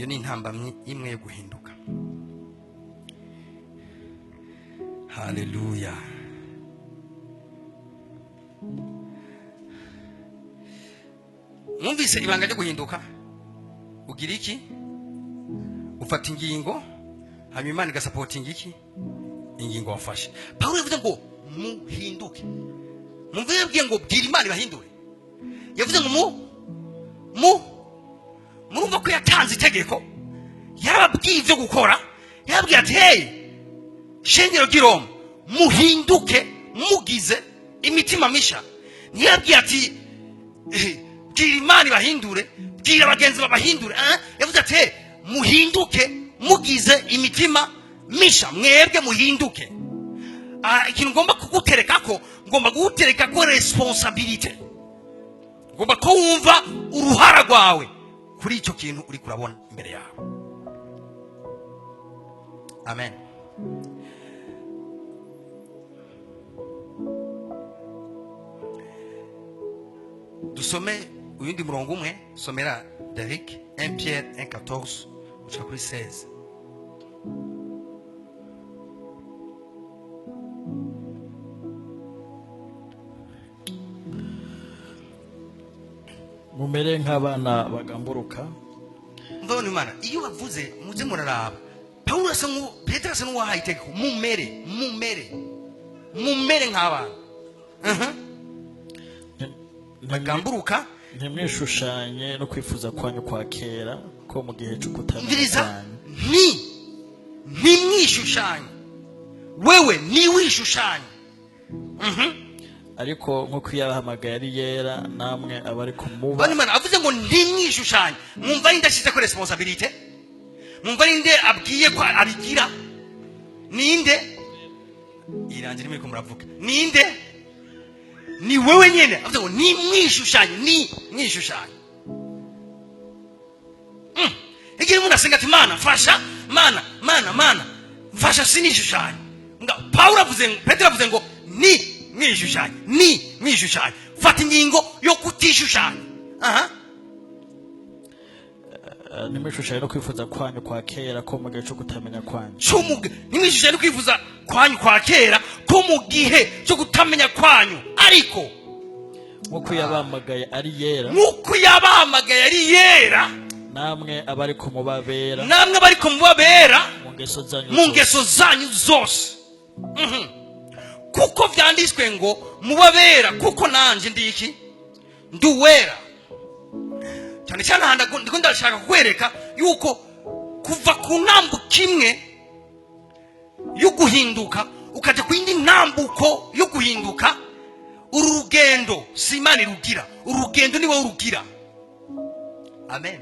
Iyo ni intambamyi imwe yo guhinduka. Haleluya. Mwumvise ibanga ryo guhinduka? Ugira iki? Ufata ingingo, hanyuma Imana igasapotinga iki? Ingingo wafashe. Pawulo yavuze ngo muhinduke. Mumve, yabwiye ngo bwira Imana ibahindure. Yavuze ngo mu mu murumva ko yatanze itegeko, yarababwiye ibyo gukora, yarababwiye ati: "Hey, shengero ry'i Roma, muhinduke mugize imitima misha." Ntiyabwiye ati: "Bwira Imana ibahindure, bwira abagenzi babahindure." Yavuze ati: "Hey, muhinduke mugize imitima misha, mwebwe muhinduke." Ikintu ngomba kugutereka ko, ngomba kugutereka ko responsabilité, ngomba ko wumva uruhara rwawe kuri icyo kintu uri kurabona imbere yawe. Amen. Dusome uyundi murongo umwe. Somera Derek, 1 Pierre 1:14 gushika kuri 16. Mumere nk'abana bagamburuka. Mvabona Imana iyo bavuze, muze muraraba. Pawulo asa nk'u Petero asa n'uwahaye itegeko: mumere, mumere, mumere nk'abana bagamburuka. Ntimwishushanye no kwifuza kwanyu kwa kera ko mu gihe cyo kutamenya Umviriza. kwanyu. Ni ntimwishushanye, wewe niwishushanye. Ariko nk'uko yabahamagaye ari yera, namwe abari kumuba. Bano Imana avuze ngo ntimwishushanye. Mwumva ari nde ashyize ko responsabilité? Mwumva ari nde abwiye ko abigira? Ninde? Irangira imwe ko muravuga ninde? Ni wewe nyene. Avuze ngo nimwishushanye, ni mwishushanye. Igihe umuntu asenga ati: "Mana mfasha, Mana, Mana, Mana mfasha sinishushanye." Nga Pawulo avuze ngo, Petero avuze ngo ni mwishushanye, ni mwishushanye. Fata ingingo yo kutishushanya. Aha. Ntimwishushanye no kwifuza kwanyu kwa kera ko mu gihe cyo kutamenya kwanyu. Cy'umuge ntimwishushanye no kwifuza kwanyu kwa kera ko mu gihe cyo kutamenya kwanyu, ariko nk'uko yabahamagaye ari yera, nk'uko yabahamagaye ari yera, namwe abari kumubabera namwe bariko mubabera mu ngeso zanyu mu zose. ngeso zanyu zose. Kuko vyanditswe ngo mubabera kuko nanje ndi iki? Ndi uwera. Cyane cyane aha ndiko ndashaka kukwereka yuko kuva ku ntambuko imwe yo guhinduka ukajya ku yindi ntambuko yo guhinduka, uru rugendo si Imana irugira, uru rugendo ni wowe urugira. Amen.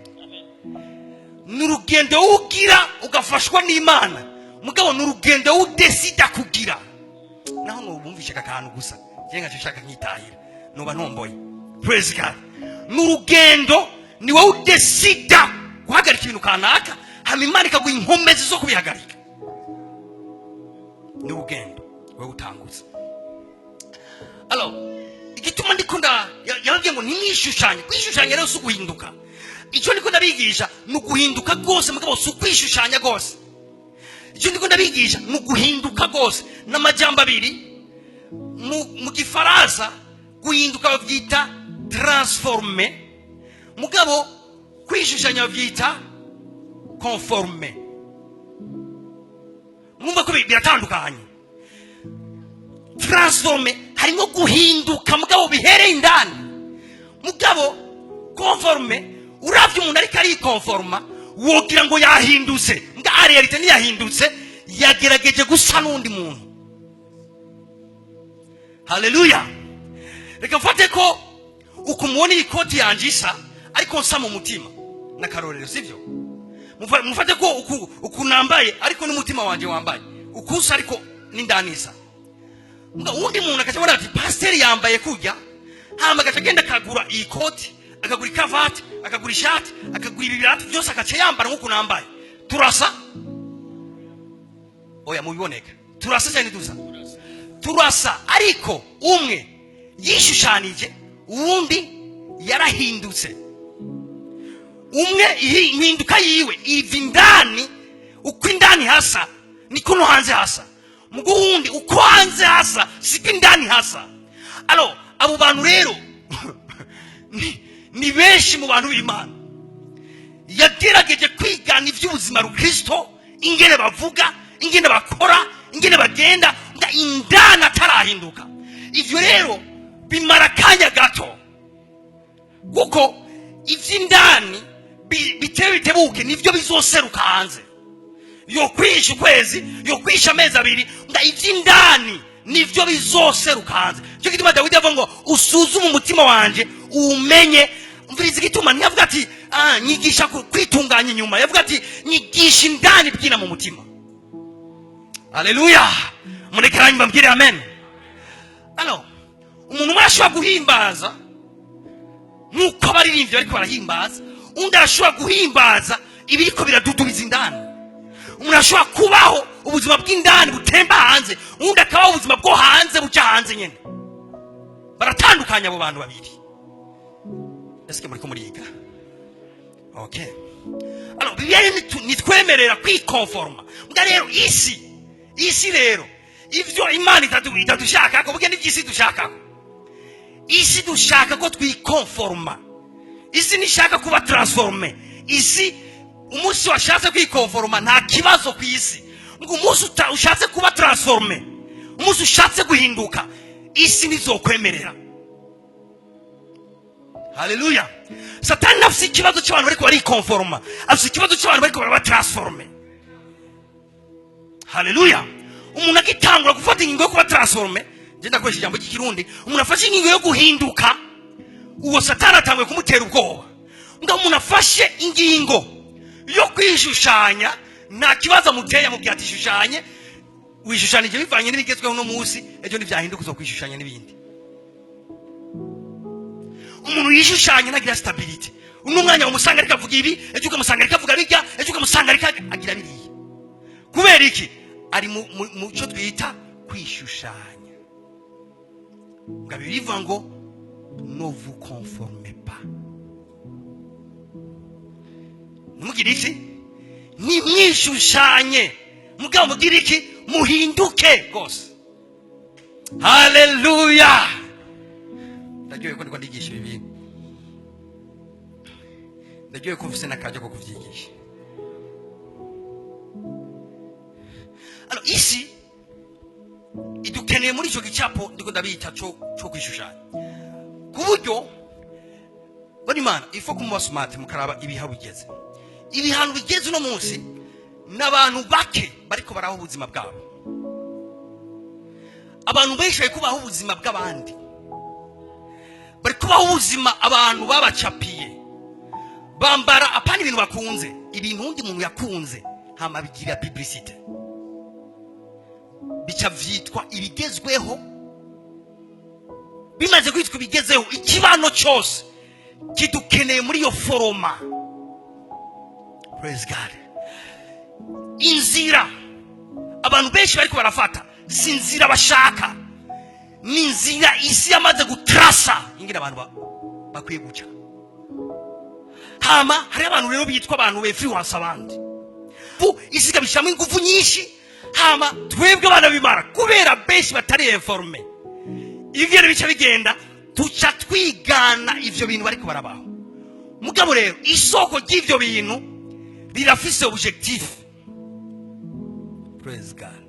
Ni urugendo ugira ugafashwa n'Imana, mugabo ni urugendo udesida kugira. Naho nubumvishe aka kantu gusa, njye nkaca nshaka nkitahira, nuba ntomboye. Praise God. Ni urugendo, ni wowe udesida guhagarika ibintu kanaka, hama Imana ikaguha inkomezi zo kubihagarika. Ni urugendo wowe utangutse. Alors, igituma ndiko yababwiye ngo ntimwishushanye, kwishushanya rero si uguhinduka. Icyo ndiko ndabigisha ni uguhinduka rwose, mugabo si ukwishushanya rwose. Icyo ndiko ndabigisha ni uguhinduka rwose n'amajambo abiri. Mu Gifaransa guhinduka babyita transformer, mugabo kwishushanya babyita conformer. Mwumva ko biratandukanye. Transformer harimo guhinduka mugabo bihereye indani, mugabo conformer, uravye umuntu ariko arikonforma, wogira ngo yahindutse, mbwa en réalité ntiyahindutse, yagerageje gusa n'undi muntu. Haleluya. Reka mfate ko uku mubona iyi koti yanje isa, ariko nsa mu mutima n'akarorero, sibyo? Mufate ko uku nambaye, ariko n'umutima wanje wambaye ukusa, ariko n'indani isa. Mbwa uwundi muntu akaca abona ati: "Pasiteri yambaye kurya," hama agaca agenda akagura iyi koti, akagura ikavati, akagura ishati, akagura ibi birato byose, agaca yambara nk'uku nambaye. Turasa? Oya, mubiboneka turasa cyane, dusa, turasa, ariko umwe yishushanije, uwundi yarahindutse. Umwe impinduka yiwe iva indani, uko indani hasa niko no hanze hasa. Mugo wundi uko hanze hasa siko indani hasa. Alors abo bantu rero ni benshi mu bantu b'Imana. Yagerageje kwigana iby'ubuzima rukristo, ingene bavuga, ingene bakora, ingene bagenda, nga indani atarahinduka. Ivyo rero bimara akanya gato, kuko ivy'indani bitebe bitebuke nivyo bizoseruka hanze. Yo kwihisha ukwezi, yo kwihisha amezi 2, nga ivy'indani nivyo bizoseruka hanze. Cyo gituma Dawidi avuga ngo usuzume umutima wanje umenye. Mviriza igituma ntiyavuga ati nyigisha kwitunganya inyuma, yavuga ati nyigisha indani bwina mu mutima. Haleluya! Murekeranye mbabwire amen. Alors umuntu umwe arashobora guhimbaza nk'uko abaririmbyi bariko barahimbaza, undi arashobora guhimbaza ibiriko biradudubiza indani. Umuntu arashobora kubaho ubuzima bw'indani butemba hanze, undi akabaho ubuzima bwo hanze buca hanze nyene. Baratandukanye abo bantu babiri. Ese muriko muriga? Okay. Alors Bibiliya nitwemerera kwikonforma. Mbwa rero isi rero ivyo Imana itadushakako, burya n'ivy'isi dushakako. Isi dushaka ko twikonforma, isi nishaka kuba transformé. Isi umunsi washatse kwikonforma nta kibazo ku isi, ngo umunsi ushatse kuba transformé, umunsi ushatse guhinduka, isi ntizokwemerera. Haleluya! Satani afise ikibazo cy'abantu bariko barikonforma, afise ikibazo cy'abantu bariko baraba transformé. Haleluya! Umuntu agitangura gufata ingingo yo kuba transformé, nje ndakoresha ijambo ry'ikirundi, umuntu afashe ingingo yo guhinduka, uwo Satani atanguye kumutera ubwoba. Ngo umuntu afashe ingingo yo kwishushanya, nta kibazo amuteye, amubwira ati ishushanye, wishushanyije bivanye n'ibigezweho uno munsi, ejo ntibyahinduka uzokwishushanya n'ibindi. Umuntu yishushanya ntagira stabilité. Uno mwanya umusanga ariko avuga ibi, ejo ukamusanga ariko avuga bijya, ejo ukamusanga ariko agira biriya. Kubera iki? Ari mu cyo twita kwishushanya. Ngo bivuga ngo ne vous conformez pas, ntimugire iki? Ntimwishushanye, mugabo mugire iki? Muhinduke rwose. Haleluya! Ndaryohewe ko ndiko ndigisha ibi bintu, ndaryohewe ko mfise n'akaryo ko kuvyigisha. Alors isi idukeneye muri ico gicapo ndiko ndabita co kwishushanya, ku buryo bari Imana ifo kumuba smart, mukaraba ibiha bigeze, ibihano bigeze uno munsi. N'abantu bake bariko baraho ubuzima bwabo, abantu benshi bari kubaho ubuzima bw'abandi, bari kubaho ubuzima abantu babacapiye, bambara apana ibintu bakunze, ibintu undi muntu yakunze, hama bigira publicité, bica vyitwa ibigezweho. Bimaze kwitwa ibigezeho, ikibano cyose kidukeneye muri iyo forme. Praise God! Inzira abantu benshi bariko barafata si inzira bashaka, ni inzira isi yamaze gutrasa ingene abantu bakwiye guca. Hama hari abantu rero bitwa abantu b'influence abandi, isi ikabishyiramo ingufu nyinshi. Hama twebwe abana b'Imana, kubera benshi batari informés, ivyo rero bica bigenda tuca twigana ivyo bintu bariko barabaho. Mugabo rero isoko ry'ivyo bintu rirafise objectif. Praise God!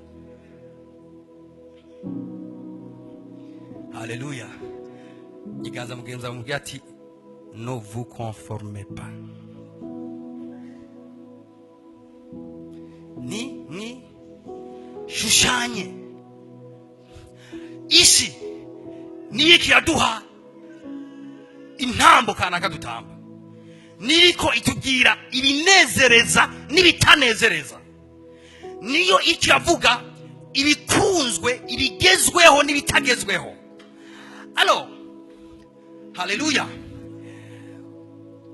Haleluya! Iganza mugenzi wawe, mubwire ati ne vous conformez pas, ni shushanye. Isi niyo ikiraduha intambo kanaka dutamba, niriko itubwira ibinezereza n'ibitanezereza, niyo ikiravuga ibikunzwe, ibigezweho n'ibitagezweho. Alors haleluya,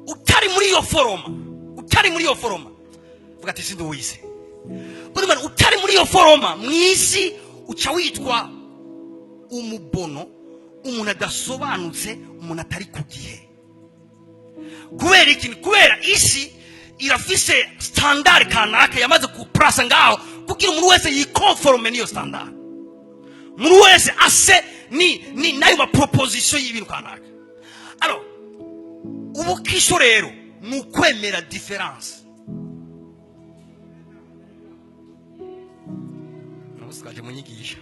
utari muri iyo forme, utari muri iyo forme, vuga ati sinduwize. Buri muntu utari muri iyo forme mu isi uca witwa umubono, umuntu adasobanutse, umuntu atari ku gihe. Kubera iki? Kubera isi irafise standard kanaka yamaze kuprasa ngaho kugira umuntu wese yiconforme n'iyo standard, umuntu wese ase ni nayo maproposition y'ibintu kanaka. Alors, ubukristo rero ni ukwemera différence. Twaje mu nyigisho.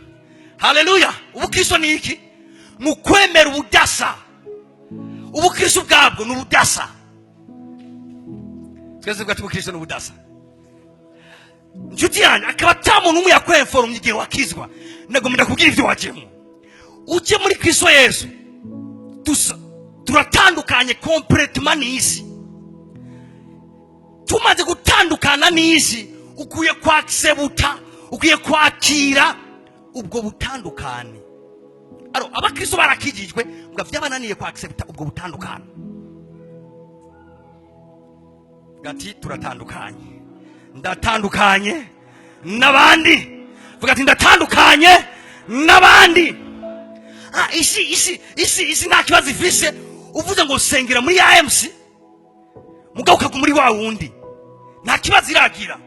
Haleluya! Ubukristo ni iki? Ni ukwemera ubudasa. Ubukristo ubwabwo ni ubudasa. Twese tuvuga ati ubukristo ni ubudasa. Inshuti yanjye, akaba ata muntu umwe yakwenforomye igihe wakizwa. Ndagomba ndakubwira ibyo wajemo ujye muri Kristo Yesu. Dusa turatandukanye complètement n'isi. Tumaze gutandukana n'isi, ukwiye kwaccepta, ukwiye kwakira ubwo butandukane. Alors, abakristo barakijijwe ngo byabananiye kwaccepta ubwo butandukane. Gati turatandukanye, ndatandukanye n'abandi. Vuga ati ndatandukanye n'abandi. Ah, isi nta kibazo ifise. Uvuze ngo sengera muri AMC, mugabo ukaguma muri wa wundi, nta kibazo iragira.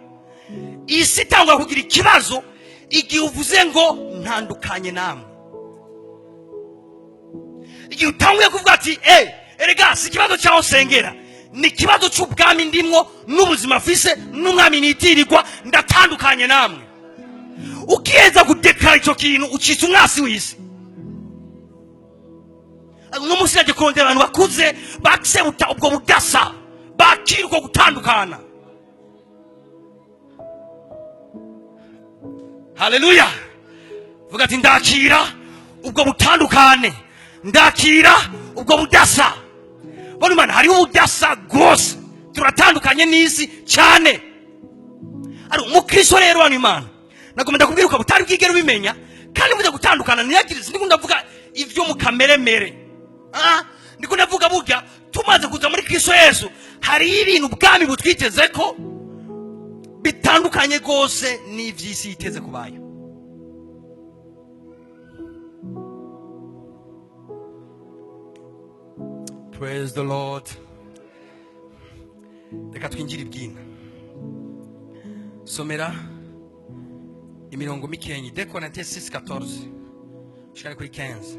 Isi itangwa kugira ikibazo igihe uvuze ngo ntandukanye namwe, igihe utanguye kuvuga ati: "Eh, erega si ikibazo cyaho sengera, ni ikibazo cy'ubwami ndimwo n'ubuzima afise n'umwami nitirirwa, ndatandukanye namwe." Ukiheza kudekara icyo kintu, ucitse umwasi w'isi. Uno munsi nagiye kurondera abantu bakuze bakisebuta ubwo budasa, bakira ubwo gutandukana. Haleluya! Vuga ati ndakira ubwo butandukane, ndakira ubwo budasa. Bona Imana, hariho ubudasa rwose, turatandukanye n'isi cyane. Ari umukristo rero hano, Imana nagomba ndakubwira ukaba utari bwigere ubimenya. Kandi mujya gutandukana, ntiyagire, sindiko ndavuga ibyo mu kameremere. Ah, ndiko ndavuga burya tumaze kuza muri Kristo Yesu, hariho ibintu ubwami butwiteze ko bitandukanye rwose n'iby'isi yiteze kubayo. Praise the Lord! Reka twinjire ibwina. Somera imirongo mikenyi, 2 Corinthiens 6:14 shikane kuri 15.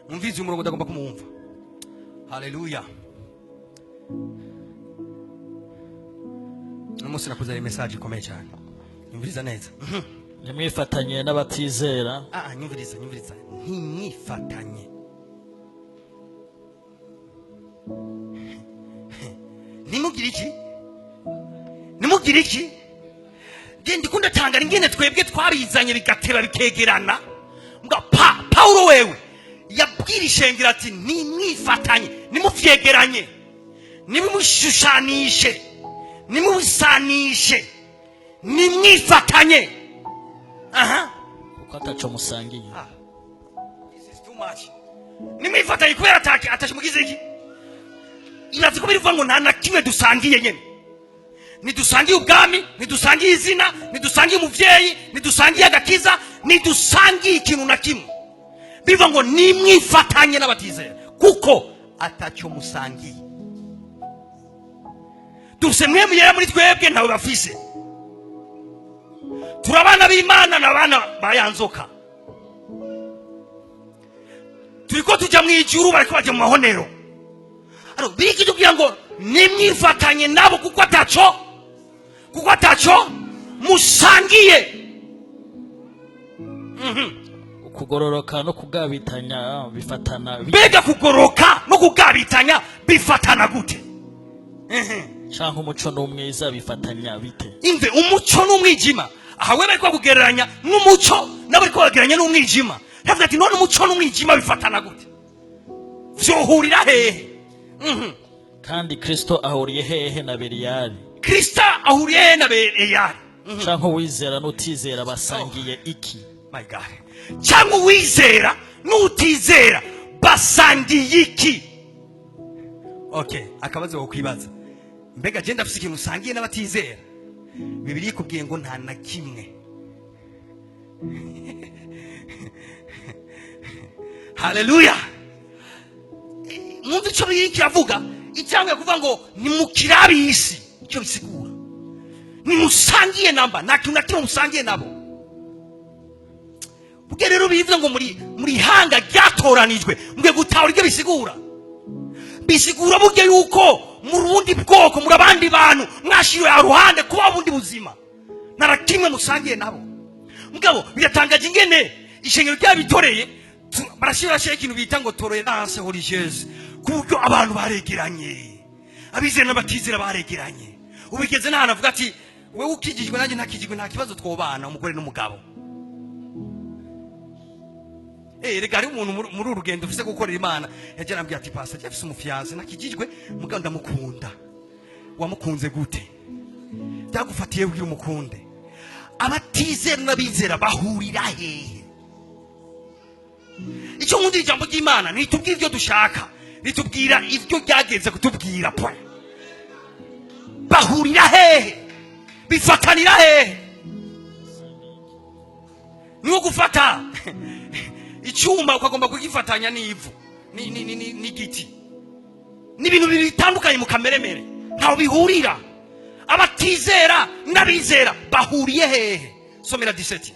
Mwumvise uyu murongo, ndagomba kumwumva. Haleluya! Uno munsi nakuzaniye message ikomeye cyane, nyumviriza neza. Ntimwifatanye n'abatizera. Ah, nyumviriza, nyumviriza. Ntimwifatanye, ntimugire iki? Ntimugire iki? Nge ndikunda tangara ingene twebwe twabizanye bigateba bikegerana. Mbwa pa Paulo wewe yabwira ishengero ati ntimwifatanye, nimuvyegeranye, nimushushanishe, nimubisanishe, nimwifatanye. Aha. Kuko ataco musangiye. Ah, this is too much. Nimwifatanye kubera ataki atashimugize iki? Irazi ko birivuga ngo nta na kimwe dusangiye nyene. Ntidusangiye ubwami, ntidusangiye izina, ntidusangiye umuvyeyi, ntidusangiye agakiza, ntidusangiye ikintu na kimwe. Bivuga ngo nimwifatanye n'abatizera kuko atacyo musangiye. Dufise Mpwemu Yera muri twebwe, ntawe bafise. Turi abana b'Imana n'abana ba ya nzoka. Turiko tujya mu ijuru, bariko bajya mu mahonero. Alors, biki tubwira ngo nimwifatanye nabo kuko ataco musangiye. Ukugororoka no kugabitanya bifatana Mbega kugoroka no kugabitanya bifatana gute? Canke umuco n'umwiza bifatanya bite? Imve, umuco n'umwijima. Aha we bariko bakugereranya n'umuco, nabo bariko bagereranya n'umwijima. Yavuga ati none umuco n'umwijima bifatana gute? Vyohurira hehe? Kandi Kristo ahuriye hehe na Beliyali? Kristo ahuriye hehe na Beliyali? Canke uwizera n'utizera basangiye iki? My God! Cyangwa uwizera n'utizera basangiye iki? Okay, akabazo wokwibaza: mbega je ndafise ikintu usangiye n'abatizera? Bibiliya ikubwiye ngo nta na kimwe. Haleluya! Mwumva ico Bibiliya kiravuga. Icyangwa kuvuga ngo nimukirabe isi, icyo bisigura nimusangiye namba, nta kintu na kimwe musangiye nabo. Ubwo rero bivuze ngo muri hanga ryatoranijwe, mwe gutahura ibyo bisigura, bisigura burya yuko mu rundi bwoko, muri abandi bantu mwashiriwe aruhande kuba bundi buzima, nta na kimwe musangiye nabo. Mugabo biratangaje ingene ishengero ryabitoreye, barashyira ikintu bita ngo tolérance religieuse, ku buryo abantu baregeranye, abizera n'abatizera baregeranye. Ubigeze n'ahantu avuga ati: "Wewe ukijijwe, nanjye ntakijijwe, nta kibazo, twobana umugore n'umugabo." Rega hari umuntu muri uru rugendo ufise gukorera Imana yaje arambwira ati: "Pastor, je afise umufiancé nakijijwe, mugabo ndamukunda." Wamukunze gute? Byagufatiye kugira umukunde? Abatizera n'abizera bahurira hehe? Icyo nkunda, ijambo ry'Imana ntitubwira ibyo dushaka, ritubwira ibyo ryagenze kutubwira. Point. Bahurira hehe? Bifatanira hehe? Ni nko gufata icyuma ukagomba kugifatanya n'ivu n'igiti. Ni ibintu bibiri bitandukanye mu kameremere, ntaho bihurira. Abatizera n'abizera bahuriye hehe? Somera 17.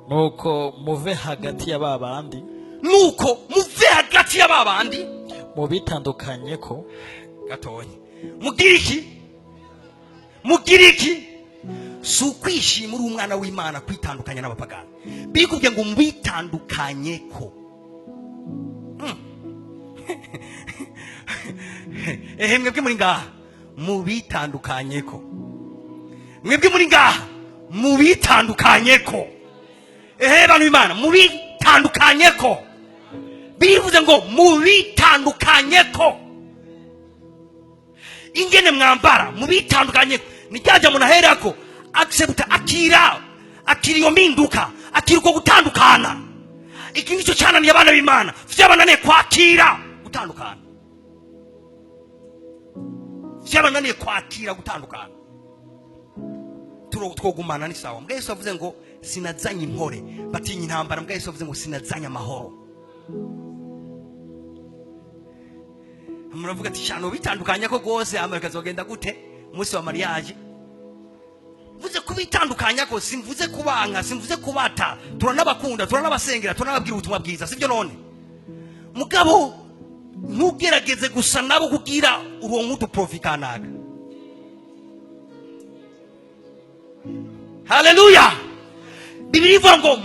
Nuko muve hagati ya ba bandi. Nuko muve hagati ya ba bandi. Mubitandukanye ko. Gatonya. Mugira iki? Mugira iki? Si ukwishima uri umwana w'Imana kwitandukanya n'abapagani. Bikubwiye ngo mubitandukanye ko. Ehe, mwebwe muri ngaha, mubitandukanye ko. Mwebwe muri ngaha, mubitandukanye ko. Ehe, bantu b'Imana, mubitandukanye ko. Bivuze ngo mubitandukanye ko. Ingene mwambara, mubitandukanye. Ni rya jambo naherako: accept, akira, akira iyo mpinduka, akira uko gutandukana. Iki nicyo cyananiye abana b'Imana, vyabananiye kwakira gutandukana, vyabananiye kwakira gutandukana. Twogumana ni sawa. Mbwa Yesu avuze ngo sinazanye impore, batinya intambara. Mbwa Yesu avuze ngo sinazanye amahoro. Muravuga ati: "Shano bitandukanye ko rwose, Amerika zogenda gute umunsi wa mariage?" Mvuze kubitandukanya ko, simvuze kubanka, simvuze kubata. Turanabakunda, turanabasengera, turanababwira ubutumwa bwiza, sibyo? None mugabo ntugerageze gusa nabo kugira uronke uduprofi kanaka. Haleluya! Bibiliya ivuga ngo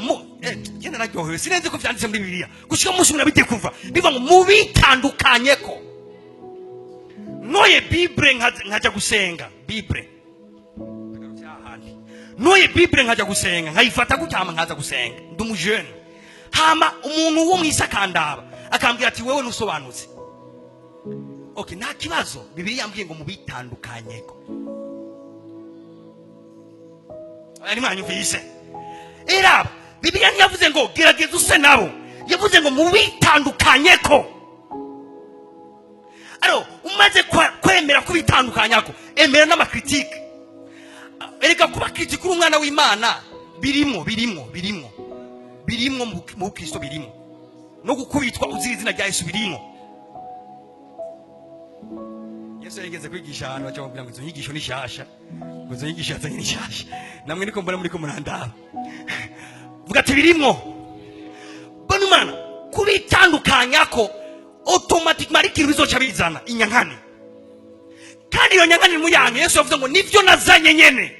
genda, naryohewe, sinenze ko vyanditse muri Bibiliya gushika umunsi umwe nabidekuva. Bivuga ngo mubitandukanye ko. Noye Bible nkaja gusenga, Bible noye Bible nkajya gusenga, nkayifata gutya, hama nkaza gusenga, ndi umujene, hama umuntu wo mwisi akandaba akambwira ati: "Wewe ntusobanutse." Okay, nta kibazo. Bibiliya yambwiye ngo mubitandukanyeko. Ari mwanyumvise? Iraba Bibiliya ntiyavuze ngo gerageza use nabo, yavuze ngo mubitandukanyeko. Aro umaze kwemera kubitandukanyako, emera n'amakritike. Erega kuba critique uri umwana w'Imana birimo, birimo, birimo, birimo mu Kristo, birimo no gukubitwa uzira izina rya Yesu, birimo. Yesu yarigeze kwigisha ahantu, baca bamubwira ngo izo nyigisho ni shasha, ngo izo nyigisho yazanye ni shasha. Namwe niko mbona muri ko murandaba. Vuga ati birimo. Bona Imana kubitandukanya ko automatically ari ikintu bizoca bizana inyankane, kandi iyo nyankane muyanke. Yesu yavuze ngo nivyo nazanye nyene.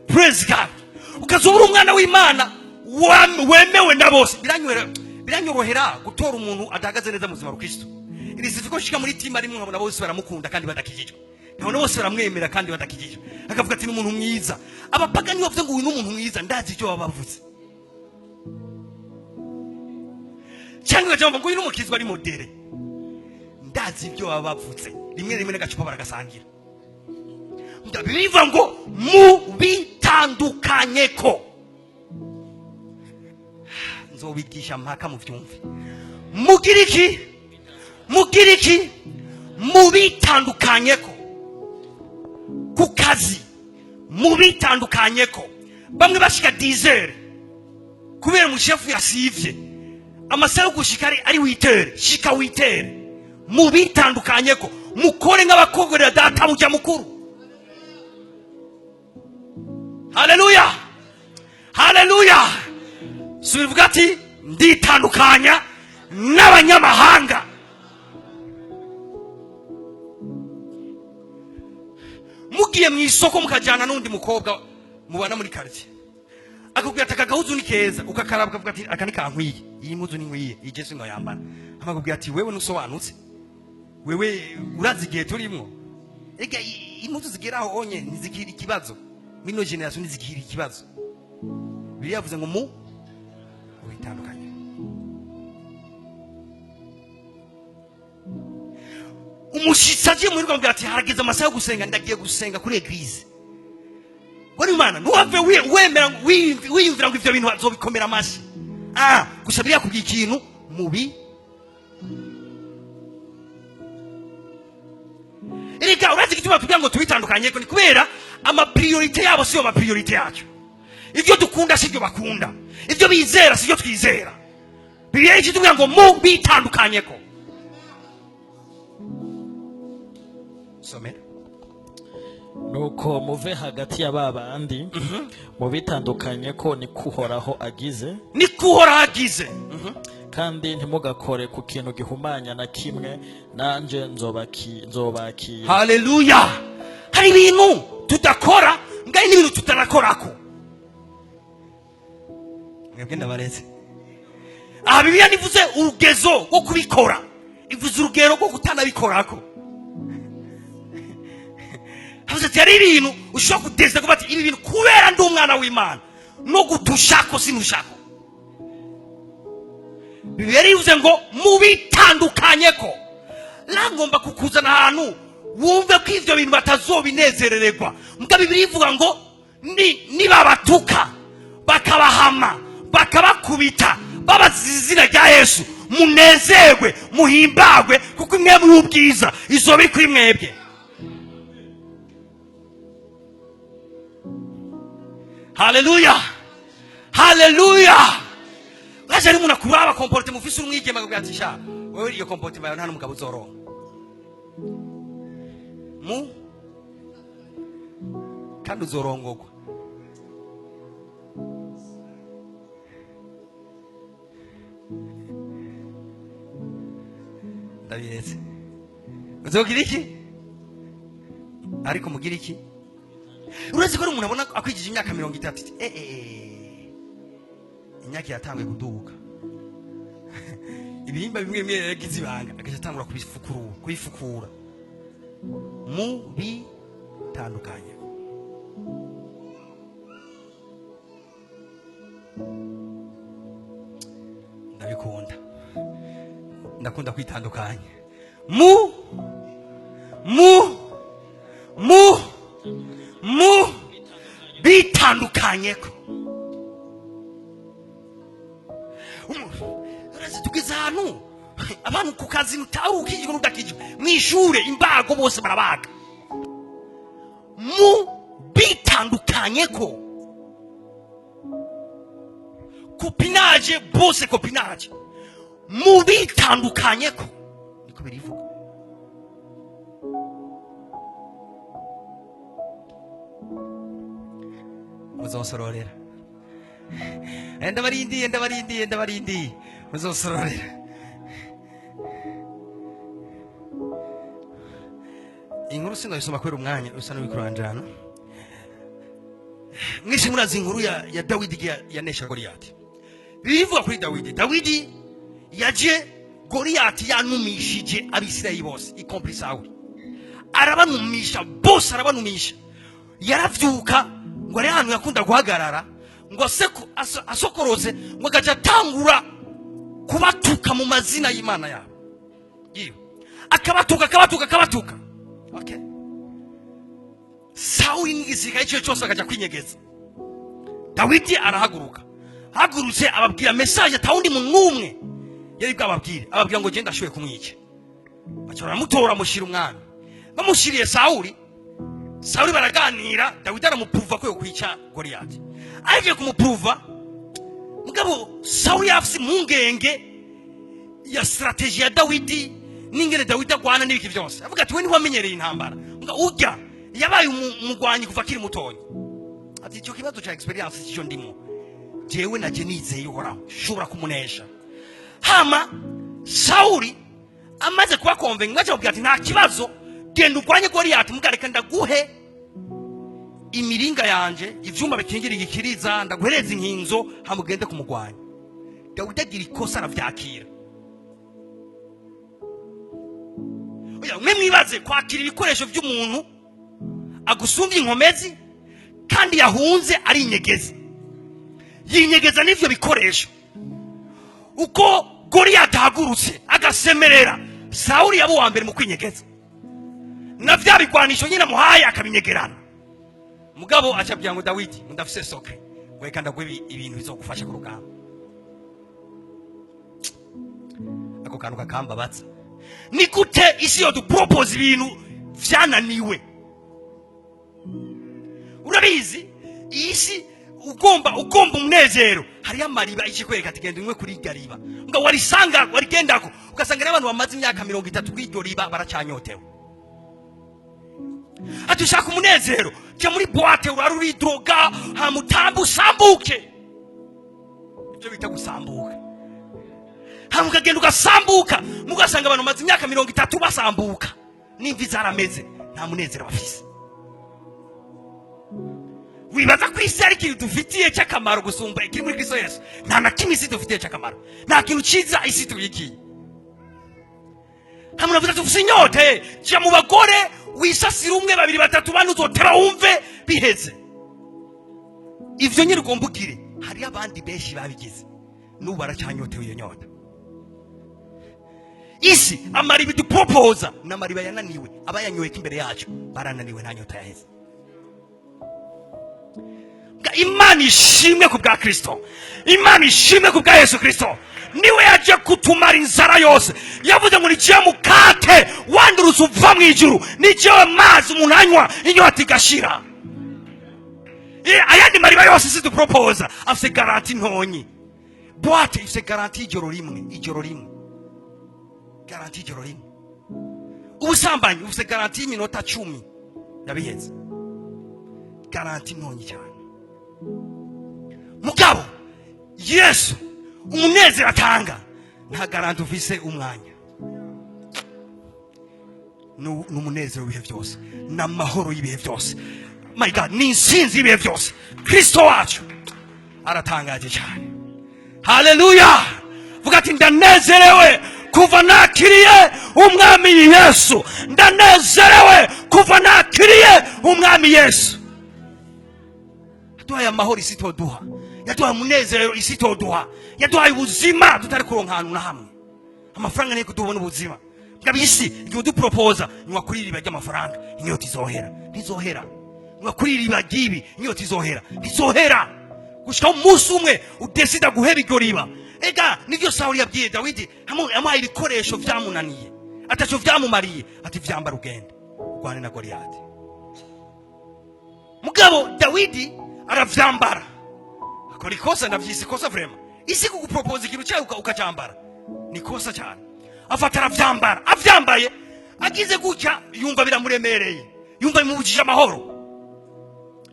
Praise God! Ukazoba uri umwana w'Imana wemewe na bose. Biranyorohera gutora umuntu adahagaze neza mu buzima bwa Kristo. Iri ko nshika muri timu arimwe, nkabona bose baramukunda kandi badakijijwe, nkabona bose baramwemera kandi badakijijwe, akavuga ati: "Ni umuntu mwiza." Abapagani bavuze ngo uyu ni umuntu mwiza, ndazi icyo baba bavuze. Cyangwa bakaja bavuga ngo uyu ni umukizwa ari modéré, ndazi ibyo baba bavuze. Rimwe rimwe n'agacupa baragasangira. Bivuga ngo mubitandukanye ko. Nzobigisha mpaka muvyumve. Mugira iki? Mugira iki? Mubitandukanye ko. Ku kazi mubitandukanye ko. Bamwe bashika 10 kubera umushefu yasivye. Amasaha yo gushika ari witere, shika witere. Mubitandukanye ko mukore nk'abakogorera databuja mukuru. Haleluya, haleluya. Subira uvuga ati: "Nditandukanya n'abanyamahanga." Mugiye mu isoko, mukajyana n'undi mukobwa mubana muri quartier, akakubwira ati: "Aka gahuzu ni keza." Ukakaraba, ukavuga ati: "Aka ni kankwiye, iyi mpuzu ni nkwiye, iyi jesu yambara." Amakubwira ati: "Wewe ntusobanutse, wewe urazi igihe turimwo. Ega impuzu zigera aho onye ntizikira ikibazo, mino generation ntizikira ikibazo." Biriya yavuze ngo mu bitandukanye. Umushitsi agiye muri rwanda ati: "Harageze amasaha yo gusenga, ndagiye gusenga kuri église." Ngo Imana ntuhave wemera wiyumvira ngo ivyo bintu bazobikomera amashyi. Ah, gusa biriya kubwira ikintu mubi. Erega urazi igituma tubwira ngo tubitandukanye? Ko ni kubera ama priorités yabo siyo ma priorités yacu. Ibyo dukunda sibyo bakunda, ibyo bizera sibyo twizera. Bibiliya ikitubwira ngo mu bitandukanye ko. Somera. Nuko muve hagati ya ba bandi, mubitandukanye ko, ni Uhoraho agize. Niko Uhoraho agize. Kandi ntimugakore ku kintu gihumanya na kimwe, nanje nzobakira. Haleluya. Hari ibintu tudakora ngaho n'ibintu tutanakorako. Mwebwe ndabareze aha, Bibiliya ntivuze urugezo rwo kubikora, ivuze urugero rwo kutanabikorako. Havuze ati hari ibintu ushobora kudeza kuba ati: "Ibi bintu kubera ndi umwana w'Imana, no gutushako sinushako." Bibiliya rivuze ngo mubitandukanye ko. Ngomba kukuzana ahantu wumve ko ivyo bintu batazobinezerererwa. Mbwa Bibiliya ivuga ngo nibabatuka, bakabahama, bakabakubita, babaziza izina rya Yesu, munezerwe, muhimbagwe, kuko imwe y'ubwiza izoba iri kuri mwebwe. Haleluya, haleluya. Uraje ari umuntu akuraba comportement ufise, umwigeme, akabwira ati: "Sha wewe, iyo comportement yawe nta n'umugabo uzoronka." Mu kandi uzorongogwa. Ndabiretse. Uzogira iki? Ariko mugira iki? Uretse ko ari umuntu abona akwijije imyaka 30, ati: "Eh eh, imyaka yatanguye kuduga." Ibihimba bimwe bimwe yagize ibanga, agaca atangura kubifukura, kubifukura. Mu bitandukanye. Ndabikunda, ndakunda kwitandukanya. Mu bitandukanye ko. Uretse tugeze ahantu abantu ku kazi mutari ukijwe n'udakijwe, mu ishure imbago bose barabaga. Mu bitandukanye ko. Copinage bose, copinage. Mu bitandukanye ko, niko birivuga. Muzonsororera. Ndabarindiye, ndabarindiye, ndabarindiye, muzonsororera. Inkuru sinayisoma kubera umwanya usa n'uriko uranjana. Mwese murazi inkuru ya Dawidi igihe yanesha Goliyati. Birivuga kuri Dawidi. Dawidi yaje Goliyati yanumishije Abisirayeli bose, y compris Sawuli, arabanumisha bose, arabanumisha. Yaravyuka ngo ari ahantu yakunda guhagarara, ngo asokorotse, ngo agaca atangura kubatuka mu mazina y'Imana yabo yiwe, akabatuka, akabatuka, akabatuka. Okay. Sawuli n'igisirikare ciwe cyose akaja kwinyegeza. Dawidi arahaguruka. Hagurutse ababwira message atawundi muntu n'umwe yari bwababwire. Ababwira ngo: "Genda, ashoboye kumwica." Baca baramutora, amushyira umwami. Bamushyiriye Sawuli, Sawuli baraganira. Dawidi aramupuruva ko yokwica Goliyati. Agiye kumupuruva, mugabo Sawuli yafise impungenge. Ya stratégie ya Dawidi n'ingene Dawidi agwana n'ibiki byose, avuga ati: "We ntiwamenyereye intambara, nga urya yabaye umugwanyi kuva akiri mutonya." Ati: "Icyo kibazo cya expérience cyo ndimo jewe, naje nizeye Uhoraho, shobora kumunesha." Hama Sawuli amaze kuba convaincu, aca ati: "Nta kibazo, genda urwanye Goliyati, mugareka ndaguhe imiringa yanje, ivyuma bikingira igikiriza, ndaguhereza inkinzo, hama ugende kumugwanya." Dawidi agira ikosa, aravyakira. Oya, mwe mwibaze kwakira ibikoresho by'umuntu agusumbye inkomezi kandi yahunze ari inyegezi, yinyegeza n'ivyo bikoresho. Uko Goliyati ahagurutse agasemerera, Sawuli yaba uwa mbere mu kwinyegeza na vya bigwanisho nyine amuhaye, akabinyegerana. Mugabo acabwira ngo: "Dawidi, ndafise secret, ngo reka ndaguhe ibintu bizogufasha ku rugamba." Ako kantu kakambabaza. Ni gute isi yo dupropose ibintu vyananiwe? Urabizi, iyi si ugomba umunezero, hariyo amariba ikikwereka ati: "Genda unywe kuri irya riba." Ngo warisanga, warigendako, ugasanga n'abantu bamaze imyaka 30 kuri iryo riba baracyanyotewe. Ati: "Ushaka umunezero, jya muri boîte, urara uri droga, hama utambe usambuke." Ibyo bita gusambuka. Hama ukagenda ugasambuka, mugasanga abantu bamaze imyaka 30 basambuka n'imvi zarameze, nta munezero bafise. Wibaza ko isi ari ikintu dufitiye cy'akamaro gusumba ikiri muri Kristo Yesu? Nta na kimwe isi dufitiye cy'akamaro, nta kintu cyiza isi tubikiye. Hamwe navuze ati: "Ufise inyota, jya mu bagore, wisasire umwe, babiri, batatu, bane, uzoteba wumve biheze." Ivyo nyine ugomba ugire. Hariyo abandi benshi babigize, n'ubu baracyanyotewe iyo nyota. Isi amariba idupropoza ni amariba yananiwe. Abayanyoye imbere yacu barananiwe, nta nyota yaheze. Imana ishimwe ku bwa Kristo, Imana ishimwe ku bwa Yesu Kristo, niwe yaje kutumara inzara yose. Yavuze ngo: "Nijewe mukate wandurutse uva mu ijuru, nijewe mazi umuntu anywa inyota igashira." Ayandi mariba yose isi dupropoza afise garantie ntonyi. Boîte ifise garantie y'ijoro rimwe, ijoro rimwe, garantie y'ijoro rimwe. Ubusambanyi bufise garantie y'iminota 10, yabiheze, garantie ntonyi cyane. Mugabo Yesu, umunezero atanga nta garantie ufise umwanya. Ni umunezero w'ibihe byose, ni amahoro y'ibihe byose. My God, ni insinzi y'ibihe byose. Kristo wacu aratangaje cyane. Haleluya! Vuga ati: "Ndanezerewe kuva nakiriye Umwami Yesu, ndanezerewe kuva nakiriye Umwami Yesu." Yaduhaye amahoro isi itoduha, yaduhaye umunezero isi itoduha, yaduhaye ubuzima tutari kuronka ahantu na hamwe. Amafaranga niyo kudubona ubuzima bwaba. Isi igihe udupropoza: "Nywa kuri iriba ry'amafaranga, inyota izohera," ntizohera. "Nywa kuri iriba ry'ibi, inyota izohera," ntizohera. Gushika umunsi umwe udesida guheba iryo riba. Ega nibyo Sawuli yabwiye Dawidi, yamuhaye ibikoresho vyamunaniye, ataco vyamumariye, ati: "Vyambara, ugende urwane na Goliyati." Mugabo Dawidi aravyambara, akora ikosa. Ndavyise ikosa vraiment. Isi kugupropoza ikintu cyayo ukacyambara ni kosa cyane. Afata aravyambara, avyambaye agize gutya yumva biramuremereye, yumva bimubujije amahoro.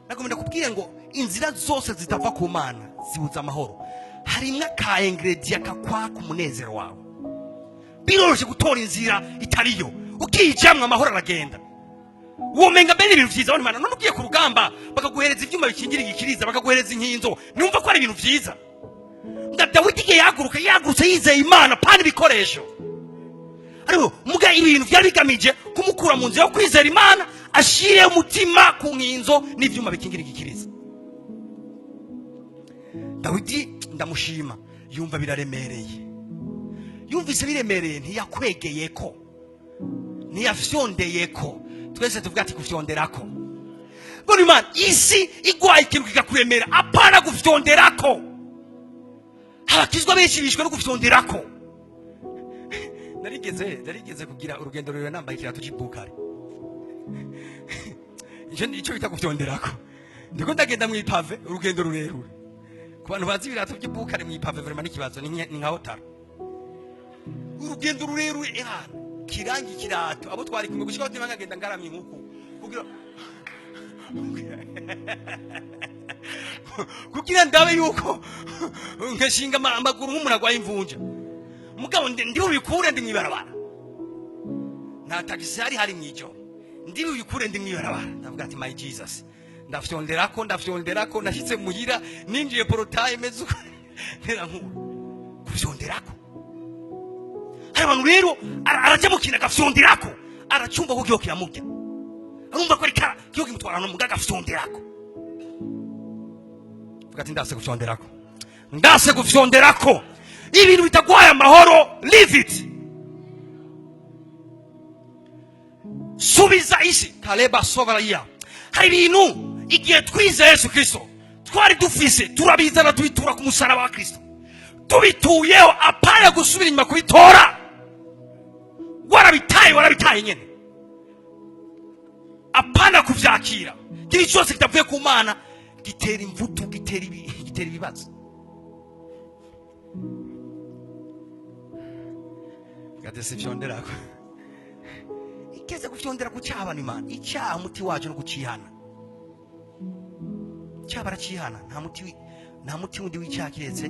Nagomba ndakubwire ngo inzira zose zitava ku Mana zibuza amahoro. Harimwo aka ingrédient kakwaka umunezero wawe. Biroroshye gutora inzira itariyo, ukijamwo amahoro aragenda. Womenga mbere ibintu vyiza Imana. None ugiye ku rugamba, bakaguhereza ivyuma bikingira igikiriza, bakaguhereza inkinzo, numva ko ari ibintu vyiza. Nga Dawidi igihe yahaguruka, yahagurutse yizeye Imana, pana ibikoresho. Ariko muga ibintu byari bigamije kumukura mu nzira yo kwizera Imana, ashire umutima ku nkinzo n'ivyuma bikingira igikiriza. Dawidi ndamushima, yumva biraremereye. Yumvise biremereye, ntiyakwegeyeko, ntiyafyondeyeko. Twese tuvuga ati: "Gufyonderako." Mbona Imana, isi igwaye ikintu kikakuremera, apana gufyonderako. Abakizwa benshi bishwe no gufyonderako. Narigeze kugira urugendo rurerure nambaye ikirato c'ibukare. Icyo nicyo bita gufyonderako. Ndiko ndagenda mw'i pavé, urugendo rurerure. Ku bantu bazi ibirato by'ibukare, mw'i pavé vraiment n'ikibazo, ni nka hotaro. Urugendo rurerure ehana kirangi kirato abo twari kumwe gushika batima nkagenda ngaramye nkuko kugira ndabe yuko nkashinga amaguru nk'umuntu agwaye imvunja. Mugabo ndi bubikure ndi mwibarabara, nta tagisi hari hari mwijoro, ndi bubikure ndi mwibarabara. Ndavuga ati my Jesus, ndafyonderako ndafyonderako, nashyitse muhira ninjiye porotaye meze uko ntera nkura kufyonderako. Hari abantu rero arajya mu kintu agafyonderako, aracumva ko kiyo kiramurya, arumva ko ari kara kiyo kimutwara no mugaga agafyonderako. Vuga ati ndase gufyonderako, ndase gufyonderako. Ibintu bitagwaye amahoro, leave it. Subiza isi kaleba sovaraya. Hari ibintu igihe twize Yesu Kristo twari dufise, turabizana tubitura ku musaraba wa Kristo, tubituyeho apana gusubira inyuma kubitora. Warabitaye, warabitaye nyene, apana kuvyakira. Kiri cyose kitavuye ku Mana gitera imvutu, gitera gitera ibibazo. Gate sifyonderako ikeze gufyondera ku cyaha abantu Imana icyaha umuti wacu no kucihana. Icyaha baracihana, nta muti nta muti wundi w'icyaha kiretse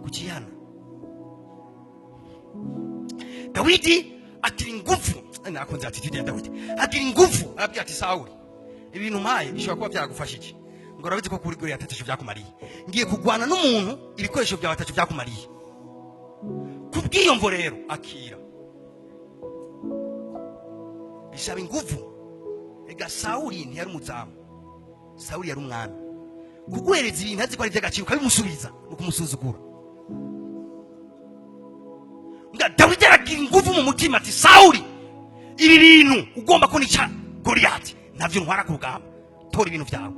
kucihana. Dawidi agira ingufu, nakunze attitude ya Dawidi, agira ingufu arabwira ati Sawuli, ibintu mpaye bishobora kuba byaragufasha iki? Ngo urabizi ko kuri Goliyati ataco byakumariye, ngiye kugwana n'umuntu ibikoresho byawe ataco byakumariye. Kubw'iyo mvo rero akira bisaba ingufu. Ega Sawuli ntiyari umuzamu, Sawuli yari umwami. Kuguhereza ibintu azi ko ari iby'agaciro ukabimusubiza ni ukumusuzugura. Dawidi aragira ingufu mu mutima ati Sawuli, ibi bintu ugomba ko nica Goliyati navyo ntwara ku rugamba, tora ibintu byawe.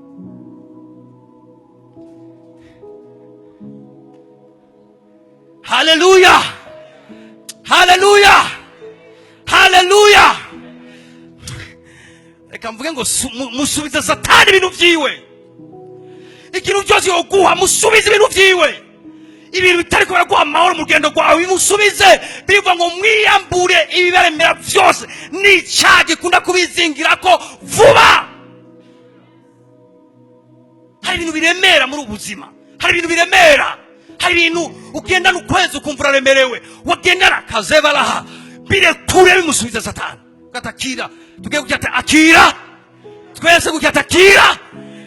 Haleluya, haleluya, haleluya. Reka mvuge ngo musubize Satani ibintu vyiwe. Ikintu cyose yoguha musubize ibintu vyiwe. Ibintu bitari kubera guha amahoro mu rugendo rwawe bimusubize. Bivuga ngo mwiyambure ibibaremera vyose n'icyaha gikunda kubizingirako vuba. Hari ibintu biremera muri ubu buzima, hari ibintu biremera, hari ibintu ugendana ukwezi ukumva uraremerewe, wagendana kazebaraha, birekure bimusubize Satani. Gatakira tugiye kucyata akira twese kucyata akira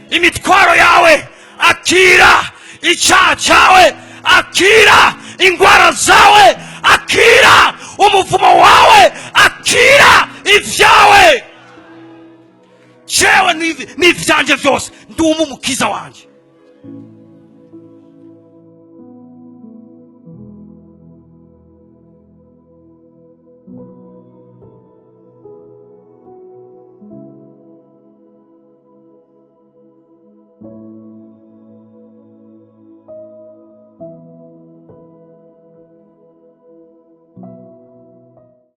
imitwaro yawe, akira icyaha cyawe, akira ingwara zawe, akira umuvumo wawe, akira ivyawe. Jewe n'ivyanje vyose nduma umukiza wanje.